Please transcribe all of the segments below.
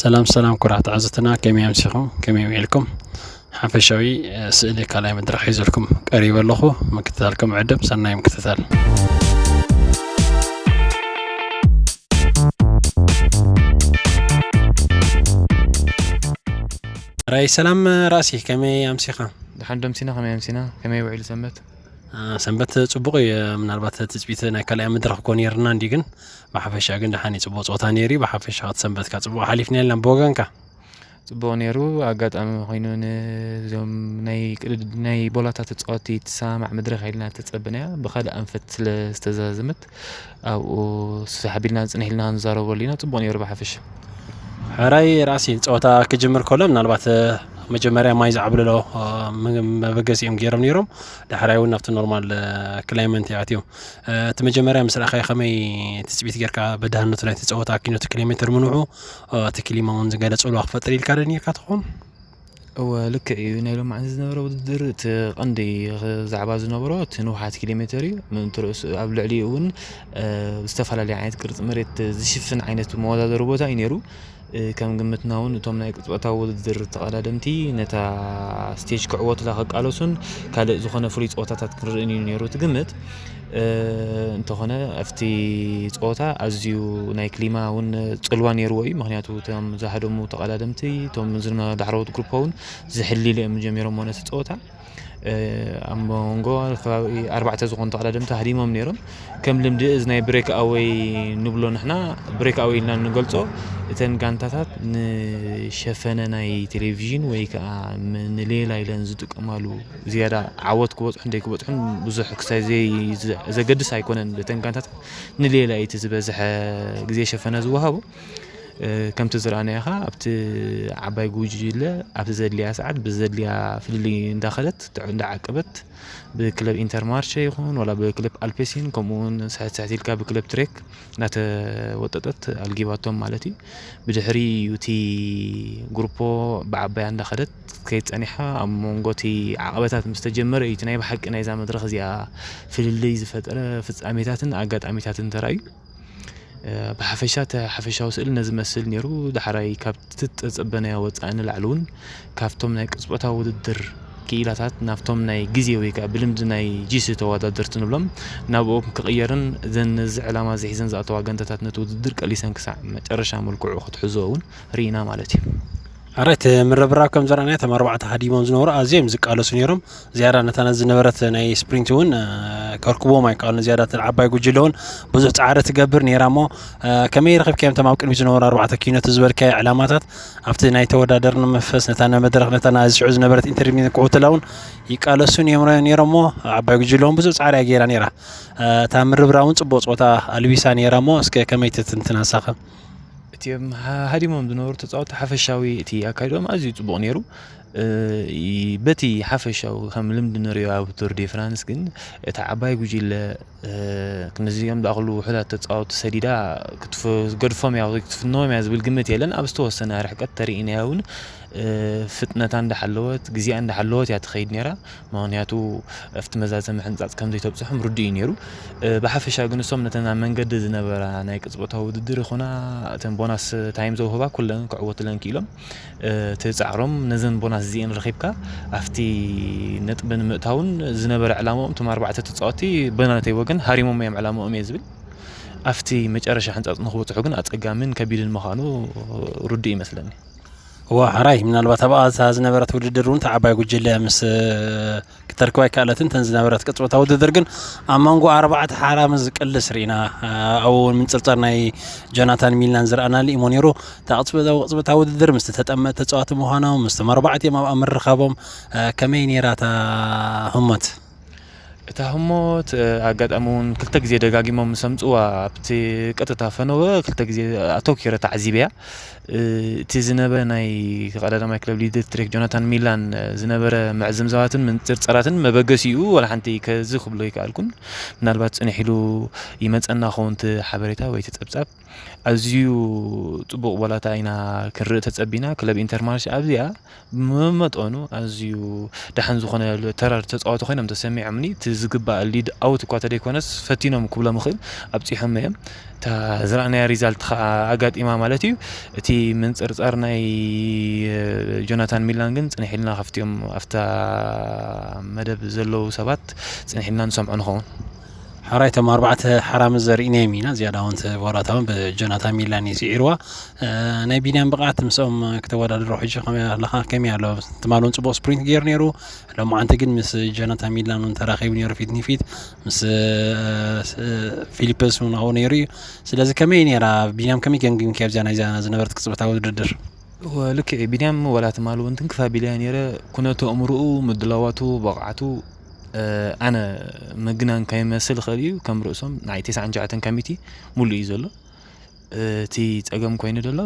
ሰላም ሰላም፣ ኩራት ተዓዘብትና፣ ከመይ ኣምሲኹም? ከመይ ውዒልኩም? ሓፈሻዊ ስእሊ ካልኣይ መድረኽ ሒዘልኩም ቀሪበ ኣለኹ። ምክትታልኩም ዕድም፣ ሰናይ ምክትታል። ራይ ሰላም ራሲ፣ ከመይ ኣምሲኻ? ደሓን ደምሲና፣ ከመይ ኣምሲና? ከመይ ውዒሉ ሰንበት? ሰንበት ጽቡቕ እዩ። ምናልባት ትጽቢት ናይ ካልኣይ መድረኽ ኮ ነይርና እንዲ፣ ግን ብሓፈሻ ግን ደሓን እዩ። ጽቡቕ ጸወታ ነይሩ። ብሓፈሻ ክትሰንበትካ ጽቡቕ ሓሊፍና የለን ብወገንካ? ጽቡቕ ነይሩ። ኣጋጣሚ ኮይኑ ንዞም ናይ ቅድድ-፣ ናይ ቦላታ ተጻወቲ ትሰማማዕ መድረኽ ኢልና ተጸበናያ። ብኻልእ ኣንፈት ስለ ዝተዛዘመት ኣብኡ ስሕ ኣቢልና ጽንሕ ኢልና ክንዛረበሉ ኢና። ጽቡቕ ነይሩ ብሓፈሻ። ሕራይ ራሲ ጸወታ ክጅምር ከሎ ምናልባት መጀመርያ ማይ ዝዓብልሎ መበገሲ እዮም ገይሮም ነይሮም። ዳሕራይ እውን ናብቲ ኖርማል ክላይመንት ኣትዮም። እቲ መጀመርያ ምስ ረኣኻዮ ከመይ ትጽቢት ጌርካ? በዳህነቱ ናይቲ ጸወታ፣ ኪነቱ ኪሎ ሜትር ምንውሑ፣ እቲ ክሊማ እውን ዝገለ ጽልዋ ክፈጥር ኢልካ ደኒርካ ትኸውን? እወ፣ ልክዕ እዩ። ናይ ሎማዓንቲ ዝነበረ ውድድር እቲ ቀንዲ ዛዕባ ዝነበሮ እቲ ንውሓት ኪሎ ሜትር እዩ። ምእንቲ ርእሱ ኣብ ልዕሊኡ እውን፣ እ፣ ዝተፈላለየ ዓይነት ቅርጺ መሬት ዝሽፍን ዓይነት መወዳደሪ ቦታ እዩ ነይሩ። እ፣ ከም ግምትና እውን እቶም ናይ ቅጽበታዊ ውድድር ተቐዳደምቲ ነታ ስቴጅ ክዕወቱላ ክቃለሱን ካልእ ዝኾነ ፍሉይ ጸወታታት ክንርእን እዩ ነይሩ እቲ ግምት። እ፣ እንተኾነ ኣብቲ ጸወታ ኣዝዩ ናይ ክሊማ እውን ጽልዋ ነይርዎ እዩ። ምኽንያቱ እቶም ዝሃደሙ ተቐዳደምቲ፣ እቶም ዝነ-፣ ዳሕረዎት ግሩፕ እውን ዝሕሊሉ እዮም ጀሚሮምዎ ነቲ ጸወታ። እ፣ ኣብ መንጎ ከባቢ ኣርባዕተ ዝኾኑ ተቐዳደምቲ ሃዲሞም ነይሮም። ከም ልምዲ እዚ ናይ ብሬክ ኣወይ ንብሎ ንሕና፣ ብሬክ ኣወይ ኢልና ንገልጾ፣ እተን ጋንታታት ንሸፈነ ናይ ቴሌቪዥን ወይ ከኣ ም-፣ ንሌላ ኢለን ዝጥቀማሉ ዝያዳ ዓወት ክበጽሑን ደይክበጽሑን ብዙሕ ክሳይ ዘይ-፣ ዘ-፣ ዘገድስ ኣይኮነን። እተን ጋንታታት ንሌላ እዩ እቲ ዝበዝሐ ግዜ ሸፈነ ዝወሃቦ። እ፣ ከምቲ ዝረኣናዮ ኸኣ ኣብቲ ዓባይ ጉጅለ ኣብቲ ዘድልያ ሰዓት ብዘድልያ ፍልልይ እንዳኸደት፣ ትዕ-፣ እንዳዓቀበት ብክለብ ኢንተርማርቸ ይኹን ዋላ ብክለብ ኣልፔሲን ከምኡ እውን ስሕት ስሕት ኢልካ ብክለብ ትሬክ እናተወጠጠት ኣልጊባቶም ማለት እዩ። ብድሕሪ እዩ እቲ ግሩፖ ብዓባያ እንዳኸደት ከይድ ጸኒሓ፣ ኣብ መንጎ እቲ ዓቐበታት ምስ ተጀመረ እዩ እቲ ናይ ብሓቂ ናይዛ መድረኽ እዚኣ ፍልልይ ዝፈጠረ ፍጻሜታትን ኣጋጣሚታትን ተራእዩ። እ፣ ብሓፈሻ እቲ ሓፈሻዊ ስእሊ ነዚ መስል ነይሩ። ዳሕራይ ካብቲ እተጸበናዮ ወጻኢ ንላዕሊ እውን ካብቶም ናይ ቅጽበታዊ ውድድር ክኢላታት ናብቶም ናይ ግዜ ወይ ከኣ ብልምዲ ናይ ጂሲ ተወዳደርቲ ንብሎም ናብኦም ክቕየርን እዘን ነዚ ዕላማ እዚ ሒዘን ዝኣተዋ ጋንታታት ነቲ ውድድር ቀሊሰን ክሳዕ መጨረሻ መልክዑ ክትሕዝኦ እውን ርኢና ማለት እዩ። ኣራይት ምርብራብ ከም ዘረኣናዮ እቶም ኣርባዕተ ሃዲሞም ዝነበሩ ኣዝዮም ዝቃለሱ ነይሮም። ዝያዳ ነታ ዝነበረት ናይ ስፕሪንት እውን፣ እ፣ ከርክቦም ኣይከኣሉን። ዝያዳ እተን ዓባይ ጉጅለ እውን ብዙሕ ጻዕሪ ትገብር ነይራ እሞ፣ እ፣ ከመይ ረኺብካዮም እቶም ኣብ ቅድሚት ዝነበሩ ኣርባዕተ ኪነቱ ዝበልካዮ ዕላማታት ኣብቲ ናይ ተወዳደርኒ መንፈስ ነታ ናይ መድረኽ ነታ ናይ ሽዑ ዝነበረት ኢንተርቪው ክዕውትላ እውን ይቃለሱ ነይሮ-፣ ነይሮም እሞ ዓባይ ጉጅለ እውን ብዙሕ ጻዕሪ እያ ገይራ ነይራ። እ፣ እታ ምርብራብ እውን ጽቡቕ ጸወታ ኣልቢሳ ነይራ እሞ እስከ ከመይ ትትንትና ንሳኸ? እቲኦም ሃ-፣ ሃዲሞም ዝነበሩ ተጻወትቲ ሓፈሻዊ እቲ ኣካይድኦም ኣዝዩ ጽቡቕ ነይሩ። እ፣ ይ-፣ በቲ ሓፈሻዊ ከም ልምዲ ንሪኦ ኣብ ቱር ዴ ፍራንስ ግን እታ ዓባይ ጉጅለ፣ እ፣ ነዚኦም ዝኣኽሉ ውሑዳት ተጻወትቲ ሰዲዳ ክትፍ-፣ ክትገድፎም እያ ወይ ክትፍንዎም እያ ዝብል ግምት የለን። ኣብ ዝተወሰነ ርሕቀት ተርኢናያ እውን፣ እ፣ ፍጥነታ እንዳሓለወት፣ ግዜኣ እንዳሓለወት እያ ትኸይድ ነይራ። ምኽንያቱ ኣብቲ መዛዘሚ ሕንጻጽ ከም ዘይተብጽሖም ርዱእ እዩ ነይሩ። እ፣ ብሓፈሻ ግን እሶም ነተን ኣብ መንገዲ ዝነበራ ናይ ቅጽበታዊ ውድድር ይኹና እተን ቦናስ ታይም ዘውህባ ኩለን ክዕወትለን ክኢሎም። እ፣ እቲ ጻዕሮም ነዘን ቦናስ እዚኤን ረኺብካ ኣብቲ ነጥቢ ንምእታውን ዝነበረ ዕላማኦም እቶም ኣርባዕተ ተጻወትቲ ብናተይ ወገን ሃሪሞም እዮም ዕላማኦም እየ ዝብል። ኣብቲ መጨረሻ ሕንጻጽ ንኽበጽሑ ግን ኣጸጋምን ከቢድን ምዃኑ ርዱእ ይመስለኒ። እዋ፣ ሕራይ፣ ምናልባት ኣብኣ እታ ዝነበረት ውድድር እውን እታ ዓባይ ጉጅለ ምስ፣ እ፣ ክተርክባ ኣይከኣለትን። እተን ዝነበረት ቅጽበታዊ ውድድር ግን ኣብ መንጎ ኣርባዕተ ሓራ ምስ ዝቅልስ ርኢና፣ እ፣ ኣብኡ እውን ምንጽርጻር ናይ ጆናታን ሚልናን ዝረኣናሉ እዩ ነይሩ። እታ ቅጽበታዊ፣ ቅጽበታዊ ውድድር ምስቲ ተጠመ-፣ ተጻዋቲ ምዃኖም፣ ምስቶም ኣርባዕቲኦም ኣብኣ ምርኻቦም፣ እ፣ ከመይ ነይራ እታ ህሞት? እታ ህሞት፣ እ፣ ኣጋጣሚ እውን ክልተ ግዜ ደጋጊሞም ምስ ኣምጽዋ ኣብቲ ቀጥታ ፈነወ ክልተ ግዜ ኣተኪረ ተዓዚበያ። እ፣ እቲ ዝነበረ ናይ ቀዳማይ ክለብ ሊድል ትሬክ ጆናታን ሚላን፣ እ፣ ዝነበረ ምዕዝምዛዋትን ምንጽርጻራትን መበገሲኡ ዋላ ሓንቲ ከዚ ክብሎ ይከኣልኩን። ምናልባት ጽንሕ ኢሉ ይመጸና ኸውን እቲ ሓበሬታ ወይ እቲ ጸብጻብ። ኣዝዩ ጽቡቕ ቦላታ ኢና ክንርኢ ተጸቢና። ክለብ ኢንተርማርሽ ኣብዚኣ ብመጠኑ ኣዝዩ ደሓን ዝኾነ ተራር ተጻዋቲ ኮይኖም ተሰሚዖምኒ። እቲ ዝግባእ ሊድ ኣውት እኳ ተደይኮነስ ፈቲኖም ክብሎም ይኽእል ኣብፂሖም እዮም። እታ ዝረኣናያ ሪዛልት ከዓ ኣጋጢማ ማለት እዩ። እቲ ምንፅርፃር ናይ ጆናታን ሚላን ግን ፅንሕ ኢልና ካብቲኦም ኣብታ መደብ ዘለዉ ሰባት ፅንሕ ኢልና ንሰምዖ ንኸውን። ሓራይ እቶም ኣርባዕተ ሓራምዝ ዘርኢናዮም ኢና። ዝያዳ እውን ተቦራታ እውን ብጆናታን ሚላን እዩ ስዒርዋ። ናይ ቢንያም ብቕዓት ምስኦም ክተወዳድሮ ሕጂ ከመይ ኣለኻ? ከመይ ኣሎ? ትማሊ እውን ፅቡቕ ስፕሪንት ገይሩ ነይሩ። ሎማዓንቲ ግን ምስ ጆናታን ሚላን እውን ተራኺቡ ነይሩ ፊት ንፊት ምስ ፊሊፕስ እውን ኣብኡ ነይሩ እዩ። ስለዚ ከመይ ነይራ ቢንያም? ከመይ ገምጊምክያ ኣብዚኣ ናይዛ ዝነበረት ቅፅበታዊ ውድድር? ልክዕ ቢንያም ወላ ትማሊ እውን ትንክፍ ኣቢለያ ነይረ። ኩነቱ ኣእምርኡ፣ ምድላዋቱ፣ ብቕዓቱ ኣነ ምግናን ከይመስል ይኽእል እዩ። ከም ርእሶም ናይ ተስዓን ትሽዓተን ካሚቲ ሙሉእ እዩ ዘሎ። እቲ ፀገም ኮይኑ ዘሎ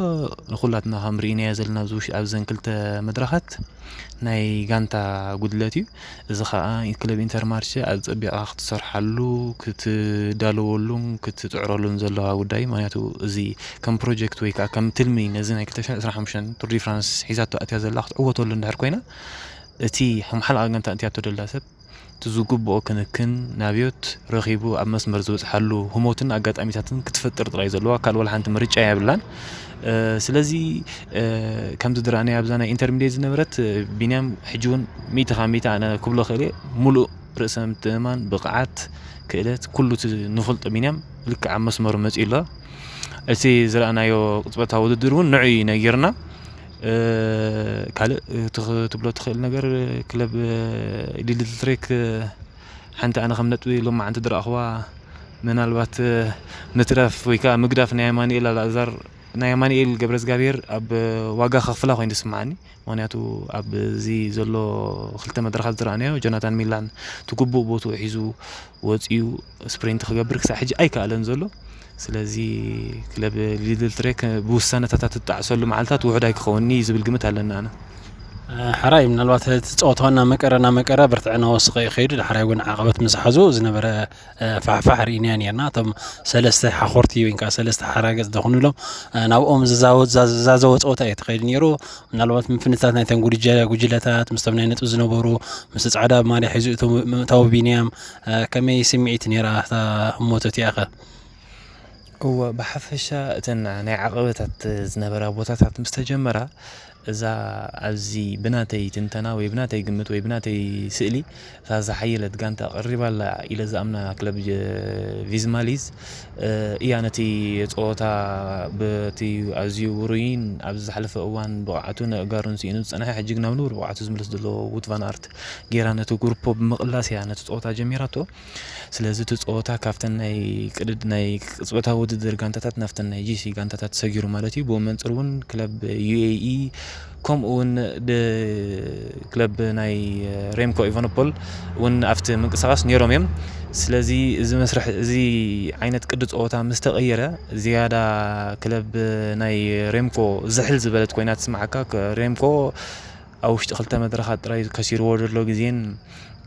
ንኩላትና ከም ርኢናዮ ዘለና ኣብዚ ውሽ- ኣብዘን ክልተ መድረኻት ናይ ጋንታ ጉድለት እዩ። እዚ ከዓ ክለብ ኢንተርማርቸ ኣፀቢቕካ ክትሰርሓሉ ክትዳለወሉን ክትፅዕረሉን ዘለዋ ጉዳይ እዩ። ምክንያቱ እዚ ከም ፕሮጀክት ወይ ከዓ ከም ትልሚ ነዚ ናይ ክልተ ሽሕን ዕስራን ሓሙሽተን ቱር ዲ ፍራንስ ሒዛቶ ኣትያ ዘላ ክትዕወተሉ እንድሕር ኮይና እቲ ከም ሓለቓ ጋንታ እንቲያቶ ደላ ሰብ እቲ ዝግብኦ ክንክን ናብዮት ረኺቡ ኣብ መስመር ዝበፅሓሉ ህሞትን ኣጋጣሚታትን ክትፈጥር ጥራይ ዘለዋ ካልእ ዋላ ሓንቲ ምርጫ የብላን። ስለዚ ከምዚ ድረኣናዮ ኣብዛ ናይ ኢንተርሚዲየት ዝነበረት ቢንያም ሕጂ እውን ሚእቲ ካብ ሚእቲ ኣነ ክብሎ ክእል እየ። ሙሉእ ርእሰ ምትእምማን፣ ብቕዓት፣ ክእለት ኩሉ እቲ ንፈልጦ ቢንያም ልክዕ ኣብ መስመሩ መፂኡ ኣሎ። እቲ ዝረኣናዮ ቅፅበታዊ ውድድር እውን ንዑ እዩ ነጊርና። ካልእ እቲ ክትብሎ ትኽእል ነገር ክለብ ሊድል ትሬክ ሓንቲ ኣነ ከም ነጥቢ ሎማዓንቲ ዝረኣኽዋ ምናልባት ምትራፍ ወይ ከዓ ምግዳፍ ናይ ኣማኑኤል ኣልኣዛር ናይ ኣማኑኤል ገብረዝጋብሔር ኣብ ዋጋ ከኽፍላ ኮይኑ ዝስምዓኒ። ምክንያቱ ኣብዚ ዘሎ ክልተ መድረኻት ዝረኣናዮ ጆናታን ሚላን እቲ ግቡእ ቦትኡ ሒዙ ወፂኡ ስፕሪንት ክገብር ክሳብ ሕጂ ኣይከኣለን ዘሎ። ስለዚ ክለብ ሊድል ትሬክ ብውሳነታት ትጣዕሰሉ መዓልታት ውሑድ ኣይክኸውን እዩ ዝብል ግምት ኣለና ኣነ። ሓራይ ምናልባት እቲ ፀወታ እናመቀረ እናመቀረ ብርትዐ እናወሰኸ እዩ ከይዱ። ዳሕራይ እውን ዓቐበት ምስ ሓዙ ዝነበረ ፋሕፋሕ ርኢናያ ነርና። እቶም ሰለስተ ሓኾርቲ ወይ ከዓ ሰለስተ ሓራገፅ ዶ ክንብሎም ናብኦም ዝዛዘወ ፀወታ እዩ ተኸይዱ ነይሩ። ምናልባት ምፍንታት ናይተን ጉጅለታት ምስቶም ናይ ነጥቢ ዝነበሩ ምስ ፃዕዳ ማልያ ሒዙ ምእታዊ ቢንያም ከመይ ስምዒት ነይራ እታ ህሞት እቲኣኸ? እወ ብሓፈሻ እተን ናይ ዓቐበታት ዝነበራ ቦታታት ምስ ተጀመራ እዛ ኣብዚ ብናተይ ትንተና ወይ ብናተይ ግምት ወይ ብናተይ ስእሊ እታ ዝሓየለት ጋንታ ቀሪባ ኣላ ኢለ ዝኣምና ክለብ ቪዝማሊዝ እያ ነቲ ፀወታ በቲ ኣዝዩ ውሩይን ኣብዚ ዝሓለፈ እዋን ብቕዓቱ ነእጋሩን ስኢኑ ዝፀንሐ ሕጂ ግና ብንቡር ብቕዓቱ ዝምልስ ዘሎ ውት ቫን ኣርት ገይራ ነቲ ጉርፖ ብምቕላስ እያ ነቲ ፀወታ ጀሚራቶ። ስለዚ እቲ ፀወታ ካብተን ናይ ቅድድ ናይ ቅፅበታዊ ውድድር ጋንታታት ናብተን ናይ ጂሲ ጋንታታት ሰጊሩ ማለት እዩ። ብኡ መንፅር እውን ክለብ ዩኤኢ ከምኡ እውን ክለብ ናይ ሬምኮ ኢቫኖፖል እውን ኣብቲ ምንቅስቃስ ነይሮም እዮም። ስለዚ እዚ መስርሕ እዚ ዓይነት ቅዲ ፀወታ ምስ ተቐየረ ዝያዳ ክለብ ናይ ሬምኮ ዝሕል ዝበለት ኮይና ትስምዓካ። ሬምኮ ኣብ ውሽጢ ክልተ መድረኻት ጥራይ ከሲርዎ ዘሎ ግዜን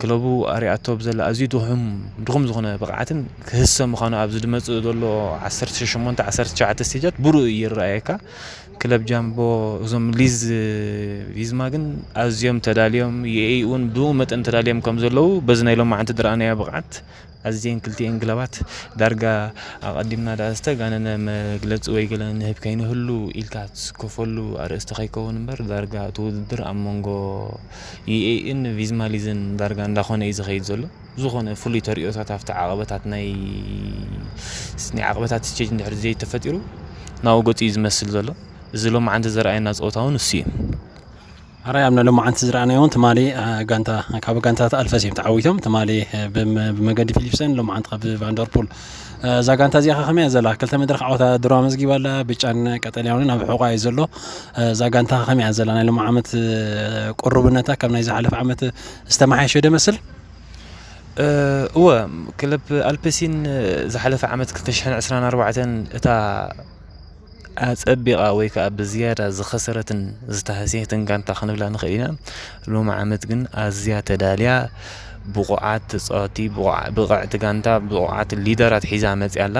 ክለቡ ኣሪኣቶ ብዘላ ኣዝዩ ድኹም ድኹም ዝኾነ ብቕዓትን ክህሰ ምዃኑ ኣብዚ ዝመፅእ ዘሎ ዓሰርተ ሸሞንተ ዓሰርተ ትሽዓተ ስቴጃት ብሩእ ይረኣየካ። ክለብ ጃምቦ እዞም ሊዝ ቪዝማ ግን ኣዝዮም ተዳልዮም ዩኤኢ እውን ብኡ መጠን ተዳልዮም ከም ዘለዉ በዚ ናይ ሎማዓንቲ ዝረኣናዮ ብቕዓት ኣዝየን ክልቲኤን ክለባት ዳርጋ ኣቐዲምና ደኣ ዝተጋነነ መግለፂ ወይ ገለ ንህብ ከይንህሉ ኢልካ ትስከፈሉ ኣርእስቲ ከይከውን እምበር ዳርጋ እቲ ውድድር ኣብ መንጎ ዩኤኢን ቪዝማሊዝን ዳርጋ እንዳኾነ እዩ ዝኸይድ ዘሎ። ዝኾነ ፍሉይ ተርእዮታት ኣብቲ ዓቐበታት ናይ ናይ ዓቐበታት ስቴጅ እንድሕር ዘይተፈጢሩ ናብኡ ገፁ እዩ ዝመስል ዘሎ። እዚ ሎማዓንቲ ዘረኣየና ፀወታ እውን እሱ እዩ። ኣራይ ኣብ ሎማዓንቲ ዝረኣናዮ እውን ትማሊ ጋንታ ካብ ጋንታታት ኣልፈስ እዮም ተዓዊቶም። ትማሊ ብመገዲ ፊሊፕሰን ሎማዓንቲ ካብ ቫንደርፑል። እዛ ጋንታ እዚኣ ከመይ እያ ዘላ? ክልተ መድረኽ ዓወታ ድሮ ኣመዝጊባ ኣላ። ብጫን ቀጠልያውንን ኣብ ሕቋ እዩ ዘሎ። እዛ ጋንታ ከመይ እያ ዘላ? ናይ ሎሚ ዓመት ቅሩብነታ ካብ ናይ ዝሓለፈ ዓመት ዝተመሓየሸ ዶ ይመስል? እወ ክለብ ኣልፐሲን ዝሓለፈ ዓመት ክልተ ሽሕን ዕስራን ኣርባዕተን እታ ኣጸቢቓ ወይ ከኣ ብዝያዳ ዝኸሰረትን ዝተሃስየትን ጋንታ ክንብላ ንኽእል ኢና። ሎሚ ዓመት ግን ኣዝያ ተዳልያ፣ ብቑዓት ተጻወትቲ፣ ብቑዓ- ብቕዕቲ ጋንታ፣ ብቑዓት ሊደራት ሒዛ መጺኣ ኣላ።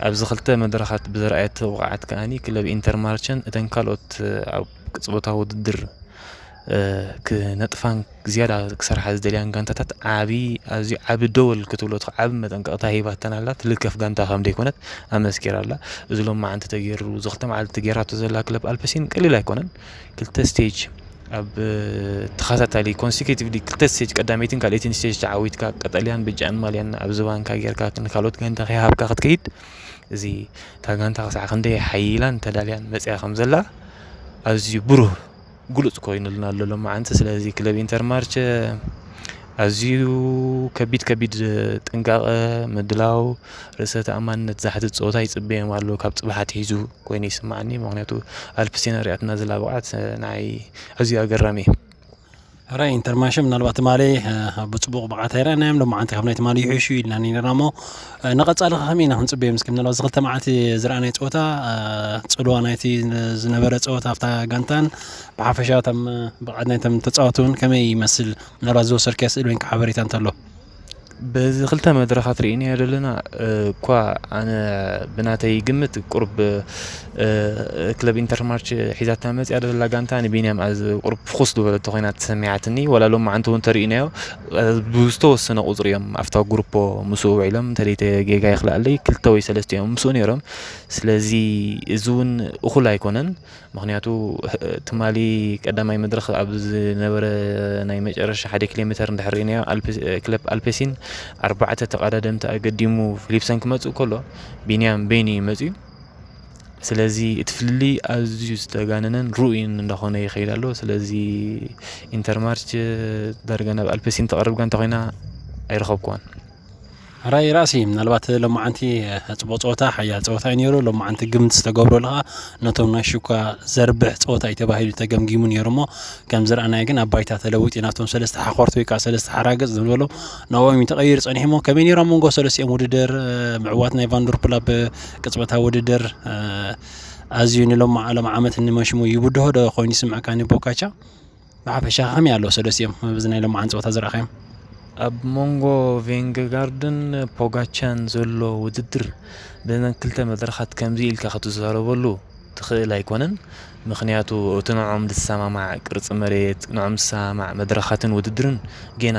ኣብዚ ክልተ መድረኻት ብዝረኣየቶ ብቕዓት ከኣኒ ክለብ ኢንተርማርቸን እተን ካልኦት ኣብ ቅጽበታዊ ውድድር ክነጥፋን ዝያዳ ክሰርሓ ዝደልያን ጋንታታት ዓቢ ኣዝዩ ዓቢ ደወል ክትብሎ ትኽ ዓቢ መጠንቀቕታ ሂባተን ኣላ። ትልከፍ ጋንታ ከም ደይኮነት ኣመስኪራ ኣላ። እዚ ሎማዓንቲ ተገይሩ፣ እዚ ክልተ መዓልቲ ገይራቶ ዘላ ክለብ ኣልፕሲን ቀሊል ኣይኮነን። ክልተ ስቴጅ ኣብ ተኸታታሊ ኮንሲኪቲቭሊ ክልተ ስቴጅ ቀዳመይትን ካልኣይትን ስቴጅ ተዓዊትካ ቀጠልያን ብጫን ማልያን ኣብ ዝባንካ ጌርካ ንካልኦት ጋንታ ከይሃብካ ክትከይድ እዚ እታ ጋንታ ክሳዕ ክንደይ ሓይላን ተዳልያን መጽያ ከም ዘላ ኣዝዩ ብሩህ ግሉጽ ኮይኑልና ኣሎ ሎማዓንቲ። ስለዚ ክለብ ኢንተርማርች ኣዝዩ ከቢድ ከቢድ ጥንቃቐ ምድላው ርእሰ ተኣማንነት ዛሕቲ ጸወታ ይጽበዮም ኣሎ ካብ ጽባሕ ኣትሒዙ ኮይኑ ይስማዓኒ። ምኽንያቱ ኣልፕሲና ሪኣትና ዘላ ብቕዓት ንዓይ ኣዝዩ ኣገራሚ እዩ። ሕራይ ኢንተርማርች ምናልባት ትማሊ ብፅቡቕ ብቕዓት ኣይረኣናዮም። ሎማዓንቲ ካብ ናይ ትማሊ ይሕሹ ኢልና ነይርና እሞ ንቐፃሊ ከ ከመይ ኢና ክንፅበዮም? እስኪ ምናልባት እዚ ክልተ መዓልቲ ዝረኣናዮ ፀወታ ፅልዋ ናይቲ ዝነበረ ፀወታ ኣብታ ጋንታን ብሓፈሻ እቶም ብቕዓት ናይቶም ተፃወቲ እውን ከመይ ይመስል? ምናልባት ዝወሰድካዮ ስእሊ ወይ ከዓ ሓበሬታ እንተሎ። በዚ ክልተ መድረኻት ርኢናዮ ዘለና እኳ ኣነ ብናተይ ግምት ቁሩብ ክለብ ኢንተርማርች ሒዛታ መፅያ ደላ ጋንታ ንቢንያም ኣዝ ቁሩብ ፍኹስ ዝበለቶ ኮይና ተሰሚዓትኒ። ዋላ ሎም መዓንቲ እውን ተርእናዮ ብዝተወሰነ ቁፅሪ እዮም ኣብታ ግሩፖ ምስኡ ውዒሎም እንተደይተ ጌጋ ይኽልኣለይ ክልተ ወይ ሰለስተ እዮም ምስኡ ነይሮም። ስለዚ እዚ እውን እኹል ኣይኮነን። ምኽንያቱ ትማሊ ቀዳማይ መድረኽ ኣብ ዝነበረ ናይ መጨረሻ ሓደ ኪሎ ሜተር እንድሕር ርኢናዮ ክለብ ኣልፔሲን ኣርባዕተ ተቐዳደምቲ ኣገዲሙ ፊሊፕሰን ክመፅእ ከሎ ቢንያም ቤኒ መፅዩ። ስለዚ እቲ ፍልልይ ኣዝዩ ዝተጋነነን ርኡይን እንዳኾነ ይኸይድ ኣሎ። ስለዚ ኢንተርማርች ዳርጋ ናብ ኣልፔሲን ተቐርብ ጋንታ ኮይና ኣይረኸብኩዋን። ራይ ራእሲ ምናልባት ሎማዓንቲ ፅቡቅ ፀወታ ሓያል ፀወታ እዩ ነይሩ። ሎማዓንቲ ግምት ዝተገብረሉ ከዓ ነቶም ናይ ሽኳ ዘርብሕ ፀወታ እዩ ተባሂሉ ተገምጊሙ ነይሩ እሞ ከም ዝረኣናዮ ግን ኣብ ባይታ ተለዊጡ እዩ ናብቶም ሰለስተ ሓኾርቲ ወይ ከዓ ሰለስተ ሓራገፅ ዝበሎም ናብኦም እዩ ተቐይሩ ፀኒሑ እሞ ከመይ ነይሩ ኣብ መንጎ ሰለስቲኦም ውድድር ምዕዋት ናይ ቫንደርፑል ኣብ ቅፅበታዊ ውድድር ኣዝዩ ንሎም ዓለም ዓመት ንመሽሙ ይብድሆ ዶ ኮይኑ ይስምዐካ ንቦካቻ? ብሓፈሻ ከመይ ኣለዉ ሰለስቲኦም ኣብዚ ናይ ሎማዓን ፀወታ ዝረኣኻዮም? ኣብ መንጎ ቬንገጋርድን ፖጋቻን ዘሎ ውድድር በዘን ክልተ መድረኻት ከምዚ ኢልካ ክትዛረበሉ ትኽእል ኣይኮነን። ምኽንያቱ እቲ ንዖም ዝሰማማዕ ቅርፂ መሬት፣ ንዖም ዝሰማማዕ መድረኻትን ውድድርን ጌና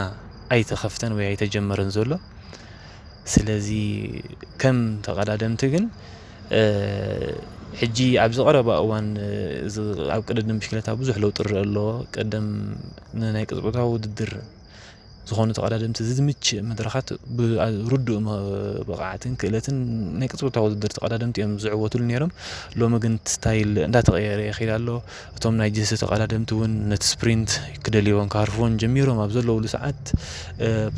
ኣይተኸፍተን ወይ ኣይተጀመረን ዘሎ። ስለዚ ከም ተቐዳደምቲ ግን ሕጂ ኣብዚ ቀረባ እዋን ኣብ ቅድድም ብሽክለታ ብዙሕ ለውጢ ይረአ ኣሎ። ቀደም ንናይ ቅጽበታዊ ውድድር ዝኾኑ ተቐዳደምቲ ዝምችእ መድረኻት ብርዱእ ብቕዓትን ክእለትን ናይ ቅጽበታዊ ውድድር ተቐዳደምቲ እዮም ዝዕወትሉ ነይሮም። ሎሚ ግን እቲ ስታይል እንዳተቐየረ ይኸይድ ኣሎ። እቶም ናይ ጅንሲ ተቐዳደምቲ እውን ነቲ ስፕሪንት ክደልይዎን ክሃርፍዎን ጀሚሮም ኣብ ዘለውሉ ሰዓት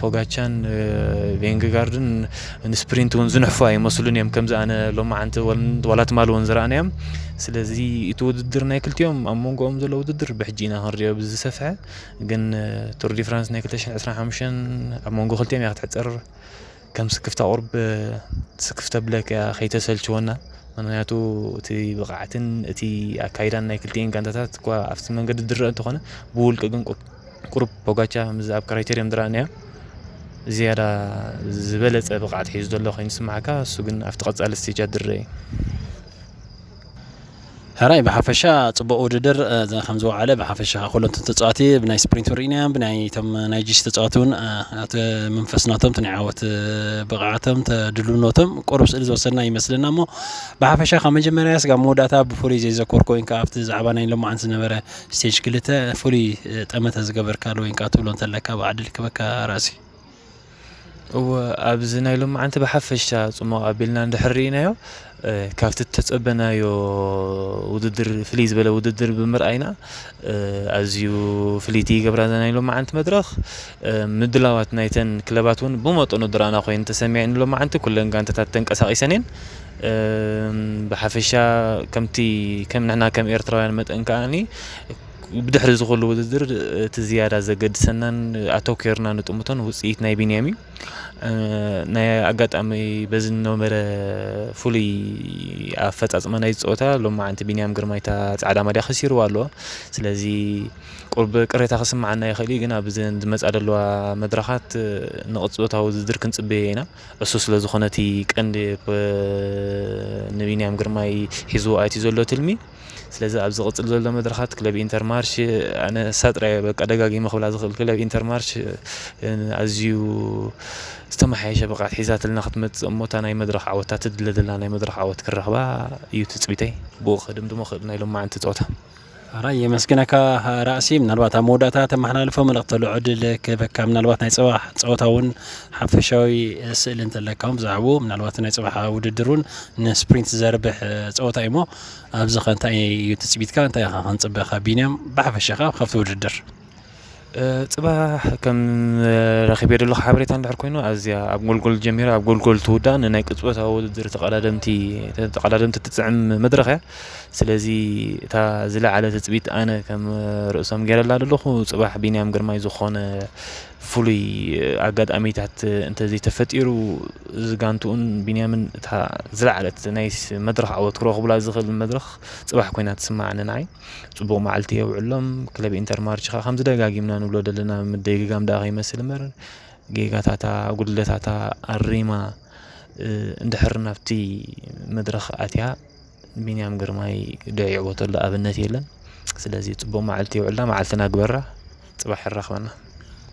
ፖጋቻን ቬንገጋርድን ንስፕሪንት እውን ዝንሕፉ ኣይመስሉን እዮም። ከምዚ ኣነ ሎማዓንቲ ዋላ ትማሊ እውን ዝረኣናዮም። ስለዚ እቲ ውድድር ናይ ክልቲኦም ኣብ መንጎኦም ዘሎ ውድድር ብሕጂ ኢና ክንሪኦ ብዝሰፍሐ። ግን ቱር ዲ ፍራንስ ናይ ክልተ ሽሕን ዕስራን ሓሙሽተን ኣብ መንጎ ክልቲኦም እያ ክትሕፀር። ከም ስክፍታ ቁርብ ስክፍተ ብለክ እያ ከይተሰልችወና። ምክንያቱ እቲ ብቕዓትን እቲ ኣካይዳን ናይ ክልቲኤን ጋንታታት እኳ ኣብቲ መንገዲ ዝረአ እንተኾነ ብውልቂ ግን ቁርብ ፖጋቻ ምዝ ኣብ ክራይቴሪየም ዝረኣናዮ ዝያዳ ዝበለፀ ብቕዓት ሒዙ ዘሎ ኮይኑ ስማዕካ እሱ ግን ኣብቲ ቀፃሊ ስቴጃት ዝረአ እዩ። ሕራይ ብሓፈሻ ፅቡቅ ውድድር ከም ዝወዓለ ብሓፈሻ ኩሎም ተፃዋቲ ብናይ ስፕሪንት ርኢናዮም ብናይ ቶም ናይ ጅስ ተፃዋቲ እውን እቲ መንፈስ ናቶም እቲ ናይ ዓወት ብቕዓቶም ተድልውነቶም ቁሩብ ስእሊ ዝወሰድና ይመስለና እሞ ብሓፈሻ ካብ መጀመርያ ስጋብ መወዳእታ ብፍሉይ ዘይዘኮርኮ ወይን ከዓ ኣብቲ ዛዕባ ናይ ሎማዓንቲ ዝነበረ ስቴጅ ክልተ ፍሉይ ጠመተ ዝገበርካሉ ወይን ከዓ ትብሎ እንተለካ ብዓዲ ልክበካ ራእሲ እወ ኣብዚ ናይ ሎማዓንቲ ብሓፈሻ ፅሙቕ ኣቢልና እንድሕር ርኢናዮ ካብቲ እተፀበናዮ ውድድር ፍልይ ዝበለ ውድድር ብምርኣይና ኣዝዩ ፍልይቲ ይገብራ እዛ ናይ ሎማዓንቲ መድረኽ። ምድላዋት ናይተን ክለባት እውን ብመጠኑ ዝረኣና ኮይኑ ተሰሚዐኒ። ሎማዓንቲ ኩለን ጋንታታት ተንቀሳቒሰን እየን። ብሓፈሻ ከምቲ ከም ንሕና ከም ኤርትራውያን መጠን ከዓኒ ብድሕሪ እዚ ኩሉ ውድድር እቲ ዝያዳ ዘገድሰናን ኣተኲርና ንጥምቶን ውፅኢት ናይ ቢንያም እዩ። ናይ ኣጋጣሚ በዚ ዝነበረ ፍሉይ ኣፈፃፅማ ናይ ፀወታ ሎማዓንቲ ቢንያም ግርማይ እታ ፃዕዳ ማልያ ከሲርዋ ኣለዎ። ስለዚ ቁርብ ቅሬታ ክስምዓና ይኽእል እዩ፣ ግን ኣብ ዝመፃ ዘለዋ መድረኻት ንቕፅበታዊ ውድድር ክንፅበዮ ኢና። እሱ ስለ ዝኾነ እቲ ቀንዲ ንቢንያም ግርማይ ሒዝዎ ኣትዩ ዘሎ ትልሚ ስለዚ ኣብ ዝቕጽል ዘሎ መድረኻት ክለብ ኢንተርማርሽ፣ ኣነ ሳጥራየ በቃ ደጋጊመ ክብላ ዝኽእል፣ ክለብ ኢንተርማርሽ ኣዝዩ ዝተመሓየሸ ብቕዓት ሒዛትልና ክትመጽእ እሞ፣ እታ ናይ መድረኽ ዓወት፣ እታ ትድለ ዘላ ናይ መድረኽ ዓወት ክረኽባ እዩ ትጽቢተይ። ብኡ ክድምድሞ ክእል ናይ ሎማዓንቲ ጸወታ። ኣራይ የመስግነካ ራእሲ። ምናልባት ኣብ መወዳእታ ተመሓላልፎ መልእኽቲ ተሎ ዕድል ክህበካ፣ ምናልባት ናይ ጽባሕ ጸወታ እውን ሓፈሻዊ ስእሊ እንተለካ እውን ብዛዕባኡ፣ ምናልባት ናይ ጽባሕ ውድድር እውን ንስፕሪንት ዘርብሕ ጸወታ እዩ እሞ፣ ኣብዚ ኸ እንታይ እዩ ትጽቢትካ? እንታይ ኢኻ ክንጽበኻ ቢንያም? ብሓፈሻ ኸኣ ካብቲ ውድድር። ጽባሕ ከም ረኺበ ዘለኹ ሓበሬታ እንድሕር ኮይኑ፣ ኣዝያ ኣብ ጎልጎል ጀሚራ ኣብ ጎልጎል ትውዳእ፣ ንናይ ቅጽበታዊ ውድድር ተቐዳደምቲ ተቐዳደምቲ ትጽዕም መድረኽ እያ። ስለዚ እታ ዝለዓለ ትጽቢት ኣነ ከም ርእሶም ገይረላ ዘለኹ፣ ጽባሕ ቢንያም ግርማይ ዝኾነ ፍሉይ ኣጋጣሚታት እንተዘይተፈጢሩ፣ እዚ ጋንትኡን ቢንያምን እታ ዝለዓለት ናይ ስ-፣ መድረኽ ዓወት ክረኽቡላ ዝኽእል መድረኽ ጽባሕ ኮይና ትስምዓኒ ንዓይ። ጽቡቕ መዓልቲ የውዕሎም። ክለብ ኢንተርማርች ኸኣ ከምዚ ደጋጊምና ንብሎ ዘለና ምድግጋም ደኣ ከይመስል እምበር፣ ጌጋታታ፣ ጉድለታታ ኣሪማ፣ እ፣ እንድሕር ናብቲ መድረኽ ኣትያ፣ ቢንያም ግርማይ ዶ ይዕወተሉ ኣብነት የለን። ስለዚ ጽቡቕ መዓልቲ የውዕላ፣ መዓልትና ግበራ፣ ጽባሕ ይራኽበና።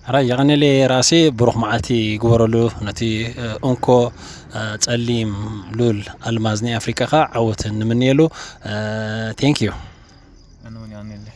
ሕራይ የቐንየለይ ራእሲ፣ ብሩኽ መዓልቲ ግበረሉ። ነቲ፣ እ፣ እንኮ፣ እ፣ ጸሊም ሉል ኣልማዝ ናይ ኣፍሪቃ ኸኣ ዓወት ንምንየሉ። እ፣ ቴንክ ዩ። ኣነ እውን የቐንየለይ።